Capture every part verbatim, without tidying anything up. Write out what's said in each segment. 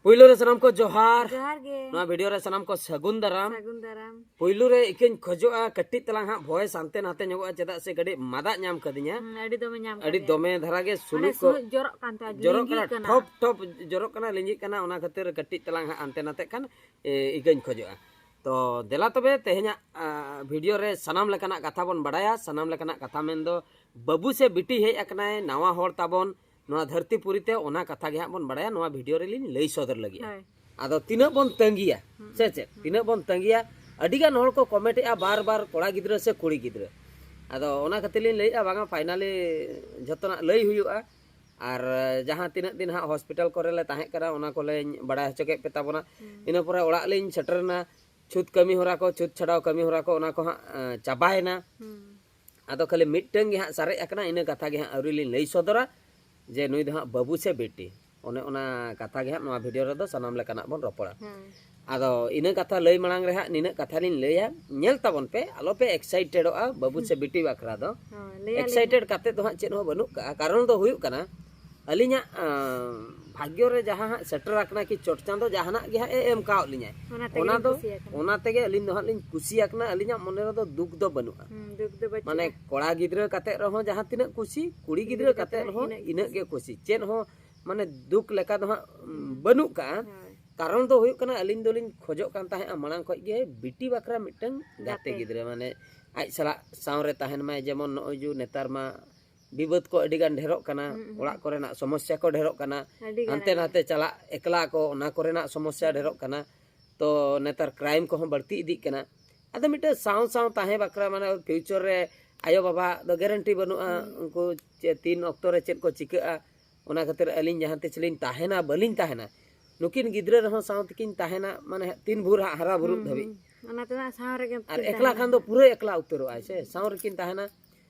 ᱯᱩᱭᱞᱩ ᱨᱮ ᱥᱟᱱᱟᱢ ᱠᱚ ᱡᱚᱦᱟᱨ᱾ ᱡᱚᱦᱟᱨ ᱜᱮ᱾ ᱱᱚᱣᱟ ᱵᱷᱤᱰᱤᱭᱳ ᱨᱮ ᱥᱟᱱᱟᱢ ᱠᱚ ᱥᱟᱹᱜᱩᱱ ᱫᱟᱨᱟᱢ᱾ ᱥᱟᱹᱜᱩᱱ ᱫᱟᱨᱟᱢ᱾ ᱯᱩᱭᱞᱩ ᱨᱮ ᱤᱠᱟᱹᱧ ᱠᱷᱚᱡᱚᱜᱼᱟ, ᱠᱟᱹᱴᱤᱡ ᱛᱟᱞᱟᱝ ᱦᱟᱸᱜ ᱵᱷᱚᱭᱮᱥ ᱦᱟᱱᱛᱮ ᱱᱟᱛᱮ ᱧᱚᱜᱚᱜᱼᱟ, ᱪᱮᱫᱟᱜ ᱥᱮ ᱠᱟᱹᱴᱤᱡ ᱢᱟᱫᱟᱜ ᱧᱟᱢ ᱠᱟᱫᱤᱧᱟ᱾ ᱦᱩᱸ, ᱟᱹᱰᱤ ᱫᱚᱢᱮ ᱧᱟᱢ ᱟᱹᱰᱤ ᱠᱟᱫᱮᱭᱟ᱾ ᱫᱚᱢᱮ ᱫᱷᱟᱨᱟ ᱜᱮ ᱢᱟᱱᱮ ᱥᱩᱱᱩᱡ ᱠᱚ ᱥᱩᱱᱩᱡ ᱡᱚᱨᱚᱜ ᱠᱟᱱ ᱛᱟᱭᱟ, ᱡᱚᱨᱚᱜ ᱞᱤᱸᱜᱤᱜ ᱠᱟᱱᱟ, ᱴᱷᱚᱯ ᱴᱷᱚᱯ ᱡᱚᱨᱚᱜ ᱠᱟᱱᱟ, ᱞᱤᱸᱡᱤᱜ ᱠᱟᱱᱟ, ᱚᱱᱟ ᱠᱷᱟᱹᱛᱤᱨ ᱠᱟᱹᱴᱤᱡ ᱛᱟᱞᱟᱝ ᱦᱟᱸᱜ ᱦᱟᱱᱛᱮ ᱱᱟᱛᱮᱜ ᱠᱷᱟᱱ ᱮ, ᱤᱠᱟᱹᱧ ᱠᱷᱚᱡᱚᱜᱼᱟ᱾ ᱛᱚ ᱫᱮᱞᱟ ᱛᱚᱵᱮ ᱛᱮᱦᱮᱧᱟᱜ ᱟ, ᱵᱷᱤᱰᱤᱭᱳ ᱨᱮ ᱥᱟᱱᱟᱢ ᱞᱮᱠᱟᱱᱟᱜ ᱠᱟᱛᱷᱟ ᱵᱚᱱ ᱵᱟᱲᱟᱭᱟ᱾ ᱥᱟᱱᱟᱢ ᱞᱮᱠᱟᱱᱟᱜ ᱠᱟᱛᱷᱟ ᱢᱮᱱᱫᱚ ᱵᱟᱹᱵᱩ ᱥᱮ ᱵᱤᱴᱤ ᱦᱮᱡ ᱟᱠᱟᱱᱟᱭ ᱱᱟᱣᱟ ᱦᱚᱲ ᱛᱟᱵᱚᱱ ᱱᱚᱣᱟ ᱫᱷᱟᱹᱨᱛᱤ ᱯᱩᱨᱤ ᱛᱮ, ᱚᱱᱟ ᱠᱟᱛᱷᱟ ᱜᱮ ᱦᱟᱸᱜ ᱵᱚᱱ ᱵᱟᱲᱟᱭᱟ᱾ ᱱᱚᱣᱟ ᱵᱷᱤᱰᱤᱭᱳ ᱨᱮᱞᱤᱧ ᱞᱟᱹᱭ ᱥᱚᱫᱚᱨ ᱞᱟᱹᱜᱤᱫᱼᱟ᱾ ᱦᱳᱭ᱾ ᱟᱫᱚ ᱛᱤᱱᱟᱹᱜ ᱵᱚᱱ ᱛᱟᱺᱜᱤᱭᱟ ᱥᱮ ᱪᱮᱫ, ᱛᱤᱱᱟᱹᱜ ᱵᱚᱱ ᱛᱟᱺᱜᱤᱭᱟ? ᱟᱹᱰᱤᱜᱟᱱ ᱦᱚᱲ ᱠᱚ ᱠᱚᱢᱮᱱᱴᱮᱜᱼᱟ ᱵᱟᱨ ᱵᱟᱨ, ᱠᱚᱲᱟ ᱜᱤᱫᱽᱨᱟᱹ ᱥᱮ ᱠᱩᱲᱤ ᱜᱤᱫᱽᱨᱟᱹ᱾ ᱟᱫᱚ ᱚᱱᱟ ᱠᱷᱟᱹᱛᱤᱨ ᱞᱤᱧ ᱞᱟᱹᱭᱮᱫᱼᱟ, ᱵᱟᱝᱟ, ᱯᱷᱟᱭᱱᱟᱞᱤ ᱡᱷᱚᱛᱚᱱᱟᱜ ᱞᱟᱹᱭ ᱦᱩᱭᱩᱜᱼᱟ᱾ ᱟᱨ ᱡᱟᱦᱟᱸ ᱛᱤᱱᱟᱹᱜ ᱫᱤᱱ ᱦᱟᱸᱜ ᱦᱚᱥᱯᱤᱴᱟᱞ ᱠᱚᱨᱮ ᱞᱮ ᱛᱟᱦᱮᱸ ᱠᱟᱱᱟ, ᱚᱱᱟ ᱠᱚᱞᱮᱧ ᱵᱟᱲᱟᱭ ᱦᱚᱪᱚ ᱠᱮᱫ ᱯᱮ ᱛᱟᱵᱚᱱᱟ᱾ ᱤᱱᱟᱹ ᱯᱚᱨᱮ ᱚᱲᱟᱜ ᱞᱤᱧ ᱥᱮᱴᱮᱨᱮᱱᱟ᱾ ᱪᱷᱩᱛ ᱠᱟᱹᱢᱤ ᱦᱚᱨᱟ ᱠᱚ, ᱪᱷᱩᱛ ᱪᱷᱟᱰᱟᱣ ᱠᱟᱹᱢᱤ ᱦᱚᱨᱟ ᱠᱚ, ᱚᱱᱟ ᱠᱚ ᱦᱟᱸᱜ ᱮ, ᱪᱟᱵᱟᱭᱮᱱᱟ᱾ ᱦᱩᱸ᱾ ᱟᱫᱚ ᱠᱷᱟᱹᱞᱤ ᱢᱤᱫᱴᱟᱝ ᱜᱮ ᱦᱟᱸᱜ ᱥᱟᱨᱮᱡ ᱟᱠᱟᱱᱟ, ᱤᱱᱟᱹ ᱠᱟᱛᱷᱟ ᱜᱮ ᱦᱟᱸᱜ ᱟᱹᱣᱨᱤ ᱞᱤᱧ ᱞᱟᱹᱭ ᱥᱚᱫᱚᱨᱟ ᱡᱮ ᱱᱩᱭ ᱫᱚ ᱦᱟᱸᱜ ᱵᱟᱹᱵᱩ ᱥᱮ ᱵᱤᱴᱤ᱾ ᱚᱱᱮ ᱚᱱᱟ ᱠᱟᱛᱷᱟ ᱜᱮ ᱦᱟᱸᱜ ᱱᱚᱣᱟ ᱵᱷᱤᱰᱤᱭᱳ ᱨᱮᱫᱚ ᱥᱟᱱᱟᱢ ᱞᱮᱠᱟᱱᱟᱜ ᱵᱚᱱ ᱨᱚᱯᱚᱲᱟ᱾ ᱦᱮᱸ᱾ ᱟᱫᱚ ᱤᱱᱟᱹ ᱠᱟᱛᱷᱟ ᱞᱟᱹᱭ ᱢᱟᱲᱟᱝ ᱨᱮ ᱦᱟᱸᱜ ᱱᱤᱱᱟᱹᱜ ᱠᱟᱛᱷᱟ ᱞᱤᱧ ᱞᱟᱹᱭᱟ, ᱧᱮᱞ ᱛᱟᱵᱚᱱ ᱯᱮ, ᱟᱞᱚᱯᱮ ᱮᱠᱥᱟᱭᱴᱮᱰᱚᱜᱼᱟ ᱵᱟᱹᱵᱩ ᱥᱮ ᱵᱤᱴᱤ ᱵᱟᱠᱷᱨᱟ ᱫᱚ᱾ ᱦᱳᱭ, ᱞᱟᱹᱭᱟᱞᱤᱧ ᱮᱠᱥᱟᱭᱴᱮᱰ ᱦᱟᱸᱜ᱾ ᱠᱟᱛᱮ ᱫᱚ ᱦᱟᱸᱜ ᱪᱮᱫ ᱦᱚᱸ ᱵᱟᱹᱱᱩᱜ ᱠᱟᱜᱼᱟ᱾ ᱠᱟᱨᱚᱱ ᱫᱚ ᱦᱩᱭᱩᱜ ᱠᱟᱱᱟ, ᱟᱹᱞᱤᱧᱟᱜ ᱟᱸ, ᱵᱷᱟᱜᱽᱭᱚ ᱨᱮ ᱡᱟᱦᱟᱸ ᱦᱟᱸᱜ ᱥᱮᱴᱮᱨ ᱟᱠᱟᱱᱟ ᱠᱤ ᱪᱚᱴ ᱪᱟᱸᱫᱚ ᱡᱟᱦᱟᱱᱟᱜ ᱜᱮ ᱦᱟᱸᱜ ᱮ ᱮᱢ ᱠᱟᱣᱟᱫ ᱞᱤᱧᱟᱭ᱾ ᱚᱱᱟ ᱛᱮᱜᱮ ᱚᱱᱟ ᱞᱤᱧ ᱫᱚ ᱠᱩᱥᱤ ᱟᱠᱟᱱᱟ᱾ ᱚᱱᱟ ᱛᱮᱜᱮ ᱟᱹᱞᱤᱧ ᱫᱚ ᱦᱟᱸᱜ ᱞᱤᱧ ᱠᱩᱥᱤ ᱟᱠᱟᱱᱟ᱾ ᱟᱹᱞᱤᱧᱟᱜ ᱢᱚᱱᱮ ᱨᱮᱫᱚ ᱫᱩᱠ ᱫᱚ ᱵᱟᱹᱱᱩᱜᱼᱟ᱾ ᱦᱩᱸ, ᱫᱩᱠ ᱫᱚ ᱵᱟᱹᱪᱩᱜᱼᱟ᱾ ᱢᱟᱱᱮ ᱠᱚᱲᱟ ᱜᱤᱫᱽᱨᱟᱹ ᱠᱟᱛᱮ ᱨᱮᱦᱚᱸ ᱡᱟᱦᱟᱸ ᱛᱤᱱᱟᱹᱜ ᱠᱩᱥᱤ, ᱠᱩᱲᱤ ᱠᱩᱲᱤ ᱜᱤᱫᱽᱨᱟᱹ ᱜᱤᱫᱽᱨᱟᱹ ᱠᱟᱛᱮ ᱠᱟᱛᱮ ᱨᱮᱦᱚᱸ ᱤᱱᱟᱹᱜ ᱤᱱᱟᱹᱜ ᱠᱩᱥᱤ᱾ ᱜᱮ ᱠᱩᱥᱤ᱾ ᱪᱮᱫ ᱦᱚᱸ ᱢᱟᱱᱮ ᱫᱩᱠ ᱞᱮᱠᱟ ᱫᱚ ᱦᱟᱸᱜ ᱵᱟᱹᱱᱩᱜ ᱠᱟᱜᱼᱟ᱾ ᱦᱳᱭ᱾ ᱠᱟᱨᱚᱱ ᱫᱚ ᱦᱩᱭᱩᱜ ᱠᱟᱱᱟ, ᱟᱹᱞᱤᱧ ᱫᱚᱞᱤᱧ ᱠᱷᱚᱡᱚᱜ ᱠᱟᱱ ᱛᱟᱦᱮᱸᱜᱼᱟ ᱢᱟᱲᱟᱝ ᱠᱷᱚᱡ ᱜᱮ ᱵᱤᱴᱤ ᱵᱟᱠᱷᱨᱟ ᱢᱤᱫᱴᱟᱝ ᱜᱟᱛᱮ ᱜᱟᱛᱮ᱾ ᱜᱤᱫᱽᱨᱟᱹ, ᱢᱟᱱᱮ ᱟᱡ ᱥᱟᱞᱟᱜ ᱥᱟᱶ ᱨᱮ ᱛᱟᱦᱮᱱ ᱢᱟᱭ᱾ ᱡᱮᱢᱚᱱ ᱱᱚᱜᱼᱚᱭ ᱡᱮ ᱱᱮᱛᱟᱨ ᱢᱟ ᱵᱤᱵᱟᱹᱫ ᱠᱚ ᱟᱹᱰᱤ ᱜᱟᱱ ᱰᱷᱮᱨᱚᱜ ᱠᱟᱱᱟ, ᱦᱩᱸ, ᱦᱩᱸ᱾ ᱚᱲᱟᱜ ᱠᱚᱨᱮᱱᱟᱜ ᱥᱚᱢᱚᱥᱥᱟ ᱠᱚ ᱰᱷᱮᱨᱚᱜ ᱠᱟᱱᱟ, ᱟᱹᱰᱤ ᱜᱟᱱ, ᱦᱟᱱᱛᱮ ᱟᱹᱰᱤ ᱱᱟᱛᱮ ᱪᱟᱞᱟᱜ ᱮᱠᱞᱟ ᱠᱚ, ᱚᱱᱟ ᱠᱚᱨᱮᱱᱟᱜ ᱥᱚᱢᱚᱥᱥᱟ ᱰᱷᱮᱨᱚᱜ ᱠᱟᱱᱟ᱾ ᱛᱚ ᱱᱮᱛᱟᱨ ᱠᱨᱟᱭᱤᱢ ᱠᱚᱦᱚᱸ ᱵᱟᱹᱲᱛᱤ ᱤᱫᱤᱜ ᱠᱟᱱᱟ᱾ ᱟᱫᱚ ᱢᱤᱫᱴᱮᱱ ᱥᱟᱶ ᱥᱟᱶ ᱛᱟᱦᱮᱸ ᱵᱟᱠᱷᱨᱟ, ᱢᱟᱱᱮ ᱯᱷᱤᱭᱩᱪᱟᱨ ᱨᱮ ᱟᱭᱳ ᱵᱟᱵᱟ ᱫᱚ ᱜᱮᱨᱮᱱᱴᱤ ᱵᱟᱹᱱᱩᱜᱼᱟ, ᱦᱩᱸ᱾ ᱩᱱᱠᱩ ᱪᱮᱫ ᱛᱤᱱ ᱚᱠᱛᱚ ᱨᱮ ᱪᱮᱫ ᱠᱚ ᱪᱤᱠᱟᱹᱜᱼᱟ᱾ ᱚᱱᱟ ᱠᱷᱟᱹᱛᱤᱨ ᱟᱹᱞᱤᱧ ᱡᱟᱦᱟᱸ ᱛᱤᱥ ᱞᱤᱧ ᱛᱟᱦᱮᱱᱟ ᱵᱟᱹᱞᱤᱧ ᱛᱟᱦᱮᱱᱟ, ᱱᱩᱠᱤᱱ ᱜᱤᱫᱽᱨᱟᱹ ᱨᱮᱦᱚᱸ ᱥᱟᱶ ᱛᱮᱠᱤᱱ ᱛᱟᱦᱮᱱᱟ, ᱢᱟᱱᱮ ᱛᱤᱱ ᱵᱷᱳᱨ ᱦᱟᱸᱜ ᱦᱟᱨᱟ ᱵᱩᱨᱩᱜ ᱦᱩᱸ, ᱫᱷᱟᱹᱵᱤᱡ᱾ ᱦᱩᱸ᱾ ᱚᱱᱟ ᱛᱮᱫᱚ ᱦᱟᱸᱜ ᱥᱟᱶ ᱨᱮᱜᱮ ᱟᱨ ᱠᱤᱱ ᱮᱠᱞᱟ ᱛᱟᱦᱮᱱᱟ᱾ ᱠᱷᱟᱱ ᱫᱚ ᱯᱩᱨᱟᱹ ᱮᱠᱞᱟ ᱩᱛᱟᱹᱨᱚᱜ ᱟᱭ ᱥᱮ, ᱥᱟᱶ ᱨᱮᱠᱤᱱ ᱛᱟᱦᱮᱱᱟ᱾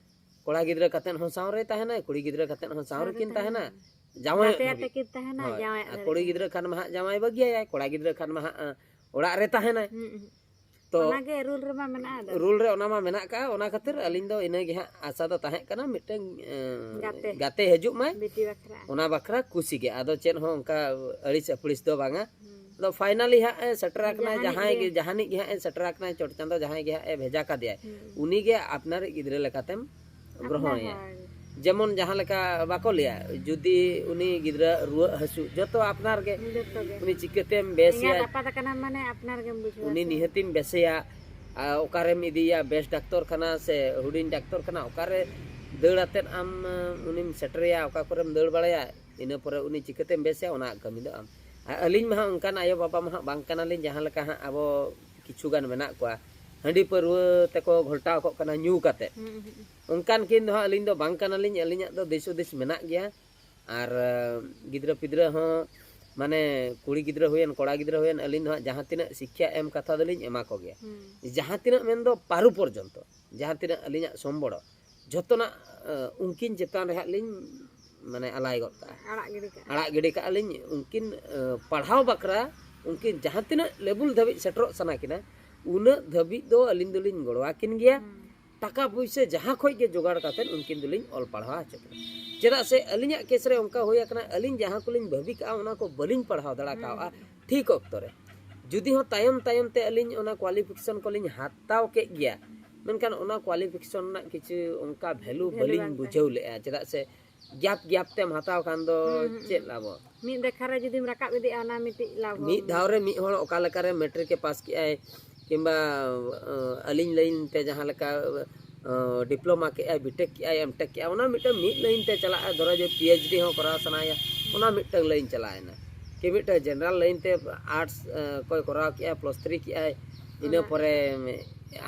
ᱠᱚᱲᱟ ᱜᱤᱫᱽᱨᱟᱹ ᱠᱟᱛᱮᱫ ᱦᱚᱸ ᱥᱟᱶ ᱨᱮᱭ ᱛᱟᱦᱮᱱᱟᱭ, ᱠᱩᱲᱤ ᱜᱤᱫᱽᱨᱟᱹ ᱠᱟᱛᱮᱫ ᱦᱚᱸ ᱥᱟᱶ ᱥᱟᱶ ᱨᱮ ᱨᱮᱠᱤᱱ ᱛᱟᱦᱮᱱᱟ᱾ ᱛᱟᱦᱮᱱᱟ, ᱡᱟᱶᱟᱭᱚᱜ ᱜᱟᱛᱮ ᱫᱷᱟᱹᱵᱤᱡ᱾ ᱟᱛᱮ ᱠᱤᱱ ᱛᱟᱦᱮᱱᱟ, ᱦᱳᱭ᱾ ᱡᱟᱶᱟᱭᱚᱜ ᱟᱨ ᱫᱷᱟᱹᱵᱤᱡ ᱠᱩᱲᱤ ᱦᱚᱸ᱾ ᱜᱤᱫᱽᱨᱟᱹ ᱠᱷᱟᱱ ᱢᱟ ᱦᱟᱸᱜ ᱡᱟᱶᱟᱭ ᱵᱟᱹᱜᱤᱭᱟᱭᱟᱭ, ᱠᱚᱲᱟ ᱜᱤᱫᱽᱨᱟᱹ ᱠᱷᱟᱱ ᱢᱟ ᱦᱟᱸᱜ ᱚᱲᱟᱜ ᱨᱮ ᱛᱟᱦᱮᱱᱟᱭ᱾ ᱦᱩᱸ, ᱦᱩᱸ᱾ ᱛᱚ ᱚᱱᱟᱜᱮ ᱨᱩᱞ ᱨᱮᱢᱟ ᱢᱮᱱᱟᱜᱼᱟ᱾ ᱟᱫᱚ ᱨᱩᱞ ᱨᱮ ᱚᱱᱟ ᱢᱟ ᱢᱮᱱᱟᱜ ᱠᱟᱜᱼᱟ᱾ ᱚᱱᱟ ᱠᱷᱟᱹᱛᱤᱨ ᱟᱹᱞᱤᱧ ᱫᱚ ᱤᱱᱟᱹ ᱜᱮ ᱦᱟᱸᱜ ᱟᱥᱟ ᱫᱚ ᱛᱟᱦᱮᱸ ᱠᱟᱱᱟ, ᱢᱤᱫᱴᱟᱝ ᱮᱸ, ᱜᱟᱛᱮ᱾ ᱜᱟᱛᱮ ᱦᱤᱡᱩᱜ ᱢᱟᱭ, ᱵᱤᱴᱤ ᱵᱟᱠᱷᱨᱟ᱾ ᱚᱱᱟ ᱵᱟᱠᱷᱨᱟ ᱠᱩᱥᱤ ᱜᱮ᱾ ᱟᱫᱚ ᱪᱮᱫ ᱦᱚᱸ ᱚᱱᱠᱟ ᱟᱹᱲᱤᱥ ᱟᱹᱯᱲᱤᱥ ᱫᱚ ᱵᱟᱝᱟ᱾ ᱦᱩᱸ᱾ ᱟᱫᱚ ᱯᱷᱟᱭᱱᱟᱞᱤ ᱦᱟᱸᱜ ᱮ ᱥᱮᱴᱮᱨ ᱟᱠᱟᱱᱟ, ᱡᱟᱦᱟᱱᱤᱡ ᱡᱟᱦᱟᱸᱭ ᱜᱮ᱾ ᱜᱮ, ᱡᱟᱦᱟᱱᱤᱡ ᱜᱮ ᱦᱟᱸᱜ ᱮ ᱥᱮᱴᱮᱨ ᱟᱠᱟᱱᱟ, ᱪᱚᱴ ᱪᱟᱸᱫᱚ ᱡᱟᱦᱟᱸᱭ ᱜᱮ ᱦᱟᱸᱜ ᱮ ᱵᱷᱮᱡᱟ ᱠᱟᱫᱮᱭᱟᱭ, ᱦᱩᱸ᱾ ᱩᱱᱤ ᱜᱮ ᱟᱯᱱᱟᱨᱤᱡ ᱜᱤᱫᱽᱨᱟᱹ ᱞᱮᱠᱟᱛᱮᱢ ᱟᱯᱱᱟᱨ ᱜᱨᱚᱦᱚᱱᱮᱭᱟ᱾ ᱦᱚᱲ᱾ ᱡᱮᱢᱚᱱ ᱡᱟᱦᱟᱸ ᱞᱮᱠᱟ ᱵᱟᱠᱚ ᱞᱟᱹᱭᱟ, ᱡᱩᱫᱤ ᱩᱱᱤ ᱜᱤᱫᱽᱨᱟᱹ ᱨᱩᱣᱟᱹᱜ ᱦᱟᱹᱥᱩ, ᱡᱚᱛᱚ ᱟᱯᱱᱟᱨ ᱜᱮ᱾ ᱡᱚᱛᱚ ᱜᱮ᱾ ᱩᱱᱤ ᱪᱤᱠᱟᱹᱛᱮᱢ ᱵᱮᱥᱮᱭᱟ? ᱮᱸᱜᱟᱛ ᱟᱯᱟᱛ ᱟᱠᱟᱱᱟᱢ ᱢᱟᱱᱮ ᱟᱯᱱᱟᱨ ᱜᱮᱢ ᱵᱩᱡᱷᱟᱹᱣᱟ ᱩᱱᱤ ᱥᱮ᱾ ᱱᱤᱦᱟᱹᱛᱤᱢ ᱵᱮᱥᱮᱭᱟ᱾ ᱟᱨ ᱚᱠᱟᱨᱮᱢ ᱤᱫᱤᱭᱮᱭᱟ, ᱵᱮᱥ ᱰᱟᱠᱛᱚᱨ ᱠᱷᱟᱱᱟ ᱥᱮ ᱦᱩᱰᱤᱧ ᱰᱟᱠᱛᱚᱨ ᱠᱷᱟᱱᱟ, ᱚᱠᱟᱨᱮ ᱫᱟᱹᱲ ᱟᱛᱮᱫ ᱟᱢ ᱩᱱᱤᱢ ᱥᱮᱴᱮᱨᱮᱭᱟ, ᱚᱠᱟ ᱠᱚᱨᱮᱢ ᱫᱟᱹᱲ ᱵᱟᱲᱟᱭᱟ, ᱤᱱᱟᱹ ᱯᱚᱨᱮ ᱩᱱᱤ ᱪᱤᱠᱟᱹᱛᱮᱢ ᱵᱮᱥᱮᱭᱟ, ᱚᱱᱟ ᱠᱟᱹᱢᱤ ᱫᱚ ᱟᱢ᱾ ᱟᱨ ᱟᱹᱞᱤᱧ ᱢᱟ ᱦᱟᱸᱜ ᱚᱱᱠᱟᱱ ᱟᱭᱳ ᱵᱟᱵᱟ ᱢᱟ ᱦᱟᱸᱜ ᱵᱟᱝ ᱠᱟᱱᱟᱞᱤᱧ, ᱡᱟᱦᱟᱸ ᱞᱮᱠᱟ ᱦᱟᱸᱜ ᱟᱵᱚ ᱠᱤᱪᱷᱩ ᱜᱟᱱ ᱢᱮᱱᱟᱜ ᱠᱚᱣᱟ, ᱦᱟᱺᱰᱤ ᱯᱟᱹᱨᱣᱟᱹ ᱛᱮᱠᱚ ᱜᱷᱚᱞᱴᱟᱣ ᱠᱚᱜ ᱠᱟᱱᱟ ᱧᱩ ᱠᱟᱛᱮᱫ᱾ ᱦᱩᱸ, ᱦᱩᱸ᱾ ᱚᱱᱠᱟᱱ ᱠᱤᱱ ᱫᱚ ᱦᱟᱸᱜ ᱟᱹᱞᱤᱧ ᱫᱚ ᱵᱟᱝ ᱠᱟᱱᱟᱞᱤᱧ, ᱟᱹᱞᱤᱧᱟᱜ ᱫᱚ ᱫᱤᱥ ᱦᱩᱫᱤᱥ ᱢᱮᱱᱟᱜ ᱜᱮᱭᱟ᱾ ᱟᱨ ᱟᱸ, ᱜᱤᱫᱽᱨᱟᱹ ᱯᱤᱫᱽᱨᱟᱹ ᱦᱚᱸ, ᱢᱟᱱᱮ ᱠᱩᱲᱤ ᱜᱤᱫᱽᱨᱟᱹ ᱦᱩᱭᱮᱱ, ᱠᱚᱲᱟ ᱜᱤᱫᱽᱨᱟᱹ ᱦᱩᱭᱮᱱ, ᱟᱹᱞᱤᱧ ᱫᱚ ᱦᱟᱸᱜ ᱡᱟᱦᱟᱸ ᱛᱤᱱᱟᱹᱜ ᱥᱤᱠᱠᱷᱟ ᱮᱢ ᱠᱟᱛᱷᱟ ᱫᱚᱞᱤᱧ ᱮᱢᱟ ᱠᱚᱜᱮᱭᱟ᱾ ᱦᱩᱸ᱾ ᱡᱟᱦᱟᱸ ᱛᱤᱱᱟᱹᱜ ᱢᱮᱱᱫᱚ ᱯᱟᱹᱨᱩ ᱯᱚᱨᱡᱚᱱᱛᱚ, ᱡᱟᱦᱟᱸ ᱛᱤᱱᱟᱹᱜ ᱟᱹᱞᱤᱧᱟᱜ ᱥᱚᱢᱵᱚᱲᱚ, ᱡᱷᱚᱛᱚᱱᱟᱜ, ᱟᱸ, ᱩᱱᱠᱤᱱ ᱪᱮᱛᱟᱱ ᱨᱮ ᱦᱟᱸᱜ ᱞᱤᱧ, ᱢᱟᱱᱮ, ᱟᱞᱟᱭ ᱜᱚᱫ ᱠᱟᱜᱼᱟ᱾ ᱟᱲᱟᱜ ᱜᱤᱰᱤ ᱠᱟᱜᱼᱟ᱾ ᱟᱲᱟᱜ ᱜᱤᱰᱤ ᱠᱟᱜᱼᱟ ᱞᱤᱧ, ᱩᱱᱠᱤᱱ, ᱟᱸ, ᱯᱟᱲᱦᱟᱣ ᱵᱟᱠᱷᱨᱟ ᱩᱱᱠᱤᱱ ᱡᱟᱦᱟᱸ ᱛᱤᱱᱟᱹᱜ ᱞᱮᱵᱩᱞ ᱫᱷᱟᱹᱵᱤᱡ ᱥᱮᱴᱮᱨᱚᱜ ᱥᱟᱱᱟ ᱠᱤᱱᱟ, ᱩᱱᱟᱹᱜ ᱫᱷᱟᱹᱵᱤᱡ ᱫᱚ ᱟᱹᱞᱤᱧ ᱫᱚᱞᱤᱧ ᱜᱚᱲᱚ ᱟᱹᱠᱤᱱ ᱜᱮᱭᱟ᱾ ᱦᱩᱸ᱾ ᱴᱟᱠᱟ ᱯᱩᱭᱥᱟᱹ ᱡᱟᱦᱟᱸ ᱠᱷᱚᱡ ᱜᱮ ᱡᱚᱜᱟᱲ ᱠᱟᱛᱮᱫ ᱩᱱᱠᱤᱱ ᱫᱚᱞᱤᱧ ᱚᱞ ᱯᱟᱲᱦᱟᱣ ᱦᱚᱪᱚ ᱠᱤᱱᱟ᱾ ᱪᱮᱫᱟᱜ ᱥᱮ ᱟᱹᱞᱤᱧᱟᱜ ᱠᱮᱥ ᱨᱮ ᱚᱱᱠᱟ ᱦᱩᱭ ᱟᱠᱟᱱᱟ, ᱟᱹᱞᱤᱧ ᱡᱟᱦᱟᱸ ᱠᱚᱞᱤᱧ ᱵᱷᱟᱹᱵᱤ ᱠᱟᱜᱼᱟ, ᱚᱱᱟ ᱠᱚ ᱵᱟᱹᱞᱤᱧ ᱯᱟᱲᱦᱟᱣ ᱫᱟᱲᱮ ᱦᱩᱸ, ᱠᱟᱣᱜᱼᱟ ᱦᱩᱸ᱾ ᱴᱷᱤᱠ ᱚᱠᱛᱚ ᱨᱮ᱾ ᱡᱩᱫᱤ ᱦᱚᱸ ᱛᱟᱭᱚᱢ ᱛᱟᱭᱚᱢ ᱛᱮ ᱟᱹᱞᱤᱧ ᱚᱱᱟ ᱠᱳᱣᱟᱞᱤᱯᱷᱤᱠᱮᱥᱚᱱ ᱠᱚᱞᱤᱧ ᱦᱟᱛᱟᱣ ᱠᱮᱫ ᱜᱮᱭᱟ, ᱢᱮᱱᱠᱷᱟᱱ ᱚᱱᱟ ᱠᱳᱣᱟᱞᱤᱯᱷᱤᱠᱮᱥᱚᱱ ᱨᱮᱱᱟᱜ ᱠᱤᱪᱷᱩ ᱚᱱᱠᱟ ᱵᱷᱮᱞᱩ ᱵᱷᱮᱞᱩ ᱵᱟᱹᱞᱤᱧ ᱵᱟᱝ ᱛᱟᱦᱮᱸ᱾ ᱵᱩᱡᱷᱟᱹᱣ ᱞᱮᱫᱼᱟ᱾ ᱪᱮᱫᱟᱜ ᱥᱮ ᱜᱮᱯ ᱜᱮᱯ ᱛᱮᱢ ᱦᱟᱛᱟᱣ ᱠᱷᱟᱱ ᱫᱚ ᱦᱩᱸ, ᱦᱩᱸ, ᱪᱮᱫ ᱦᱩᱸ᱾ ᱞᱟᱵᱷᱚᱜ? ᱢᱤᱫ ᱫᱮᱠᱷᱟ ᱨᱮ ᱡᱩᱫᱤᱢ ᱨᱟᱠᱟᱵ ᱤᱫᱤᱜᱼᱟ, ᱚᱱᱟ ᱢᱤᱫᱴᱤᱡ ᱞᱟᱵᱷ ᱢᱤᱫ ᱦᱚᱸ ᱫᱷᱟᱣ ᱨᱮ ᱢᱮᱱᱟᱜᱼᱟ᱾ ᱢᱤᱫ ᱦᱚᱲ ᱚᱠᱟ ᱞᱮᱠᱟᱨᱮ ᱢᱮᱴᱨᱤᱠ ᱮ ᱯᱟᱥ ᱠᱮᱜᱼᱟᱭ, ᱠᱤᱝᱵᱟ, ᱟᱸ, ᱟᱹᱞᱤᱧ ᱞᱟᱹᱭᱤᱱ ᱛᱮ ᱡᱟᱦᱟᱸ ᱞᱮᱠᱟ, ᱟᱸ, ᱰᱤᱯᱞᱳᱢᱟ ᱠᱮᱜᱼᱟᱭ, ᱵᱤᱴᱮᱠ ᱠᱮᱜᱼᱟᱭ, ᱮᱢᱴᱮᱠ ᱠᱮᱜᱼᱟᱭ, ᱚᱱᱟ ᱢᱤᱫᱴᱟᱝ ᱢᱤᱫ ᱞᱟᱹᱭᱤᱱ ᱛᱮ ᱪᱟᱞᱟᱜᱼᱟ᱾ ᱫᱷᱚᱨᱚ ᱡᱮ ᱯᱤ ᱮᱭᱤᱪ ᱰᱤ ᱦᱚᱸ ᱠᱚᱨᱟᱣ ᱥᱟᱱᱟᱭᱟ, ᱚᱱᱟ ᱢᱤᱫᱴᱟᱝ ᱞᱟᱹᱭᱤᱱ ᱪᱟᱞᱟᱣᱮᱱᱟ᱾ ᱠᱤ ᱢᱤᱫᱴᱟᱝ ᱡᱮᱱᱟᱨᱟᱞ ᱞᱟᱹᱭᱤᱱ ᱛᱮ ᱟᱨᱴᱥ, ᱟᱸ, ᱠᱚᱭ ᱠᱚᱨᱟᱣ ᱠᱮᱜᱼᱟᱭ, ᱯᱞᱟᱥ ᱛᱷᱨᱤ ᱠᱮᱜᱼᱟᱭ, ᱤᱱᱟᱹ ᱚᱱᱟ ᱯᱚᱨᱮ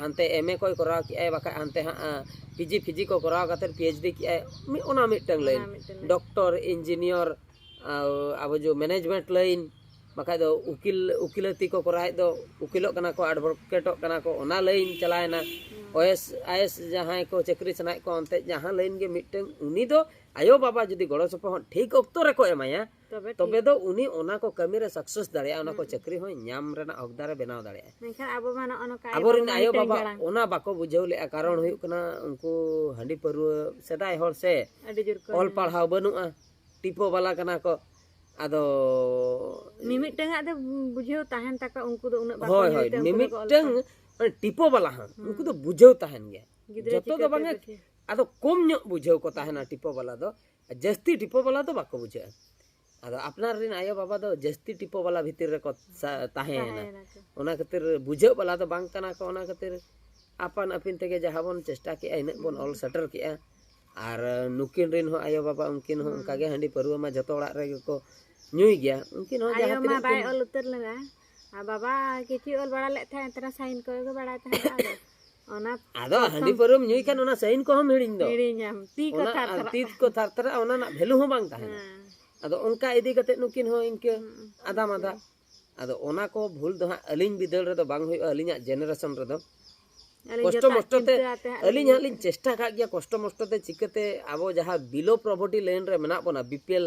ᱦᱟᱱᱛᱮ ᱮᱢ ᱮ ᱠᱚᱭ ᱠᱚᱨᱟᱣ ᱠᱮᱜᱼᱟᱭ, ᱵᱟᱠᱷᱟᱡ ᱦᱟᱱᱛᱮ ᱦᱟᱸᱜ, ᱟᱸ, ᱯᱤ ᱡᱤ ᱯᱷᱤᱡᱤ ᱠᱚ ᱠᱚᱨᱟᱣ ᱠᱟᱛᱮᱫ ᱯᱤ ᱮᱭᱤᱪ ᱰᱤ ᱠᱮᱜᱼᱟᱭ, ᱢᱤᱫ, ᱚᱱᱟ ᱢᱤᱫᱴᱟᱝ ᱚᱱᱟ ᱞᱟᱹᱭᱤᱱ᱾ ᱢᱤᱫᱴᱟᱝ ᱞᱟᱹᱭᱤᱱ᱾ ᱰᱚᱠᱴᱚᱨ, ᱤᱧᱡᱤᱱᱤᱭᱟᱨ, ᱟᱨ ᱟᱵᱚ ᱡᱮ ᱢᱮᱱᱮᱡᱽᱢᱮᱱᱴ ᱞᱟᱹᱭᱤᱱ, ᱵᱟᱠᱷᱟᱡ ᱫᱚ ᱩᱠᱤᱞ, ᱩᱠᱤᱞᱟᱹᱛᱤ ᱠᱚ ᱠᱚᱨᱟᱣᱮᱫ ᱫᱚ, ᱩᱠᱤᱞᱚᱜ ᱠᱟᱱᱟ ᱠᱚ, ᱮᱰᱵᱷᱳᱠᱮᱴᱚᱜ ᱠᱟᱱᱟ ᱠᱚ, ᱚᱱᱟ ᱞᱟᱹᱭᱤᱱ ᱪᱟᱞᱟᱣᱮᱱᱟ᱾ ᱦᱩᱸ᱾ ᱳᱭᱮᱥ, ᱟᱭ ᱮᱥ ᱡᱟᱦᱟᱸᱭ ᱠᱚ ᱪᱟᱹᱠᱨᱤ ᱥᱟᱱᱟᱭᱮᱫ ᱠᱚᱣᱟ, ᱚᱱᱛᱮ ᱡᱟᱦᱟᱸ ᱞᱟᱹᱭᱤᱱ ᱜᱮ ᱢᱤᱫᱴᱟᱝ, ᱩᱱᱤ ᱫᱚ ᱟᱭᱳ ᱵᱟᱵᱟ ᱡᱩᱫᱤ ᱜᱚᱲᱚ ᱥᱚᱯᱚᱦᱚᱫ ᱴᱷᱤᱠ ᱚᱠᱛᱚ ᱨᱮᱠᱚ ᱮᱢᱟᱭᱟ, ᱛᱚᱵᱮ ᱛᱚᱵᱮ ᱫᱚ ᱩᱱᱤ ᱚᱱᱟ ᱠᱚ ᱠᱟᱹᱢᱤ ᱨᱮ ᱥᱟᱠᱥᱮᱥ ᱫᱟᱲᱮᱭᱟᱜᱼᱟ, ᱚᱱᱟ ᱠᱚ ᱪᱟᱹᱠᱨᱤ ᱦᱚᱸᱭ ᱧᱟᱢ ᱨᱮᱱᱟᱜ ᱦᱚᱠᱫᱟᱨᱮ ᱵᱮᱱᱟᱣ ᱫᱟᱲᱮᱭᱟᱜᱼᱟ᱾ ᱢᱮᱱᱠᱷᱟᱱ ᱟᱵᱚ ᱢᱟ ᱱᱚᱜᱼᱚ ᱱᱚᱝᱠᱟ ᱟᱵᱚᱨᱮᱱ ᱢᱟ ᱟᱭᱳ ᱢᱤᱫᱴᱟᱝ ᱵᱟᱵᱟ ᱡᱟᱲᱟᱝ᱾ ᱚᱱᱟ ᱵᱟᱠᱚ ᱵᱩᱡᱷᱟᱹᱣ ᱞᱮᱫᱼᱟ, ᱠᱟᱨᱚᱱ ᱦᱩᱭᱩᱜ ᱠᱟᱱᱟ ᱩᱱᱠᱩ ᱦᱟᱺᱰᱤ ᱯᱟᱹᱨᱣᱟᱹ ᱥᱮᱫᱟᱭ ᱦᱚᱲ ᱥᱮ, ᱟᱹᱰᱤ ᱡᱳᱨ ᱠᱚ ᱚᱞ ᱯᱟᱲᱦᱟᱣ ᱵᱟᱹᱱᱩᱜᱼᱟ, ᱴᱤᱯᱳ ᱵᱟᱞᱟ ᱠᱟᱱᱟ ᱠᱚ᱾ ᱟᱫᱚ ᱢᱤᱢᱤᱫᱴᱟᱝᱟᱜ ᱫᱚ ᱵᱩᱡᱷᱟᱹᱣ ᱛᱟᱦᱮᱱ ᱛᱟᱠᱚ, ᱩᱱᱠᱩ ᱫᱚ ᱩᱱᱟᱹᱜ ᱵᱟᱠᱚ ᱦᱳᱭ ᱧᱩᱭ ᱦᱳᱭ, ᱛᱮ ᱩᱱᱠᱩ ᱫᱚᱠᱚ ᱚᱞ ᱢᱤᱢᱤᱫᱴᱟᱝ ᱯᱟᱲᱦᱟᱣ᱾ ᱢᱟᱱᱮ ᱴᱤᱯᱳ ᱵᱟᱞᱟ ᱦᱚᱸ ᱩᱱᱠᱩ ᱫᱚ ᱵᱩᱡᱷᱟᱹᱣ ᱛᱟᱦᱮᱱ ᱜᱮᱭᱟ᱾ ᱜᱤᱫᱽᱨᱟᱹ ᱡᱚᱛᱚ ᱫᱚ ᱪᱤᱠᱟᱹᱛᱮ ᱵᱟᱝᱟ, ᱵᱩᱡᱷᱟᱹᱣ? ᱟᱫᱚ ᱠᱚᱢ ᱧᱚᱜ ᱵᱩᱡᱷᱟᱹᱣ ᱠᱚ ᱛᱟᱦᱮᱱᱟ ᱴᱤᱯᱳ ᱵᱟᱞᱟ ᱫᱚ, ᱟᱨ ᱡᱟᱹᱥᱛᱤ ᱴᱤᱯᱳ ᱵᱟᱞᱟ ᱫᱚ ᱵᱟᱠᱚ ᱵᱩᱡᱷᱟᱹᱜᱼᱟ᱾ ᱟᱫᱚ ᱟᱯᱱᱟᱨ ᱨᱮᱱ ᱟᱭᱳ ᱵᱟᱵᱟ ᱫᱚ ᱡᱟᱹᱥᱛᱤ ᱴᱤᱯᱳ ᱵᱟᱞᱟ ᱵᱷᱤᱛᱤᱨ ᱨᱮᱠᱚ ᱥᱟ- ᱛᱟᱦᱮᱸᱭᱮᱱᱟ᱾ ᱛᱟᱦᱮᱸᱭᱮᱱᱟ ᱠᱚ᱾ ᱚᱱᱟ ᱠᱷᱟᱹᱛᱤᱨ ᱵᱩᱡᱷᱟᱹᱜ ᱵᱟᱞᱟ ᱫᱚ ᱵᱟᱝ ᱠᱟᱱᱟ ᱠᱚ᱾ ᱚᱱᱟ ᱠᱷᱟᱹᱛᱤᱨ ᱟᱯᱟᱱ ᱟᱹᱯᱤᱱ ᱛᱮᱜᱮ ᱡᱟᱦᱟᱸ ᱵᱚᱱ ᱪᱮᱥᱴᱟ ᱠᱮᱜᱼᱟ, ᱤᱱᱟᱹᱜ ᱵᱚᱱ ᱚᱞ ᱥᱮᱴᱮᱨ ᱠᱮᱜᱼᱟ᱾ ᱟᱨ ᱱᱩᱠᱤᱱ ᱨᱮᱱ ᱦᱚᱸ ᱟᱭᱳ ᱵᱟᱵᱟ, ᱩᱱᱠᱤᱱ ᱦᱚᱸ ᱚᱱᱠᱟᱜᱮ ᱦᱟᱺᱰᱤ ᱯᱟᱹᱨᱣᱟᱹ ᱢᱟ ᱡᱚᱛᱚ ᱚᱲᱟᱜ ᱨᱮᱜᱮ ᱠᱚ ᱧᱩᱭ ᱜᱮᱭᱟ᱾ ᱩᱱᱠᱤᱱ ᱦᱚᱸ ᱟᱭᱳ ᱡᱟᱦᱟᱸ ᱢᱟ ᱛᱤᱱᱟᱹᱜ ᱵᱟᱭ ᱠᱤᱱ ᱚᱞ ᱩᱛᱟᱹᱨ ᱞᱮᱱᱟ, ᱟᱨ ᱵᱟᱵᱟ ᱠᱤᱪᱷᱩ ᱚᱞ ᱵᱟᱲᱟ ᱞᱮᱫ ᱛᱟᱦᱮᱸᱫ, ᱛᱟᱨᱟ ᱥᱟᱭᱤᱱ ᱠᱚᱜᱮ ᱵᱟᱲᱟᱭ ᱛᱟᱦᱮᱸᱫ᱾ ᱟᱫᱚ ᱚᱱᱟ ᱟᱫᱚ ᱦᱟᱺᱰᱤ ᱯᱟᱹᱣᱨᱟᱹᱢ ᱧᱩᱭ ᱠᱷᱟᱱ ᱚᱱᱟ ᱥᱟᱭᱤᱱ ᱠᱚᱦᱚᱸᱢ ᱦᱤᱲᱤᱧ ᱫᱚ᱾ ᱦᱤᱲᱤᱧᱟᱢ, ᱛᱤ ᱠᱚ ᱚᱱᱟ ᱛᱷᱟᱨ ᱟᱨ ᱛᱷᱟᱨᱟᱜ ᱛᱤ ᱛᱟᱢᱟ᱾ ᱠᱚ ᱛᱷᱟᱨ ᱛᱷᱟᱨᱟᱜᱼᱟ, ᱚᱱᱟ ᱨᱮᱱᱟᱜ ᱵᱷᱮᱞᱩ ᱦᱚᱸ ᱵᱟᱝ ᱛᱟᱦᱮᱱᱟ᱾ ᱦᱮᱸ᱾ ᱟᱫᱚ ᱚᱱᱠᱟ ᱤᱫᱤ ᱠᱟᱛᱮ ᱱᱩᱠᱤᱱ ᱦᱚᱸ ᱤᱱᱠᱟᱹ ᱦᱩᱸ, ᱟᱫᱟᱢ ᱟᱫᱟ᱾ ᱟᱫᱚ ᱚᱱᱟ ᱠᱚ ᱵᱷᱩᱞ ᱫᱚ ᱦᱟᱸᱜ ᱟᱹᱞᱤᱧ ᱵᱤᱫᱟᱹᱞ ᱨᱮᱫᱚ ᱵᱟᱝ ᱦᱩᱭᱩᱜᱼᱟ, ᱟᱹᱞᱤᱧᱟᱜ ᱡᱮᱱᱟᱨᱮᱥᱚᱱ ᱨᱮᱫᱚ᱾ ᱟᱹᱞᱤᱧ ᱠᱚᱥᱴᱚ ᱡᱚᱛᱚᱣᱟᱜ ᱢᱚᱥᱴᱚ ᱛᱮ ᱪᱤᱱᱛᱟᱹ ᱟᱛᱮ ᱦᱟᱸᱜ ᱟᱹᱞᱤᱧ ᱞᱤᱧ ᱦᱟᱸᱜ ᱞᱤᱧ ᱪᱮᱥᱴᱟ ᱠᱟᱜ ᱜᱮᱭᱟ, ᱠᱚᱥᱴᱚ ᱢᱚᱥᱴᱚ ᱛᱮ ᱪᱤᱠᱟᱹᱛᱮ ᱟᱵᱚ ᱡᱟᱦᱟᱸ ᱵᱤᱞᱳ ᱯᱨᱚᱵᱷᱟᱨᱴᱤ ᱞᱟᱭᱤᱱ ᱨᱮ ᱢᱮᱱᱟᱜ ᱵᱚᱱᱟ, ᱵᱤ ᱯᱤ ᱮᱞ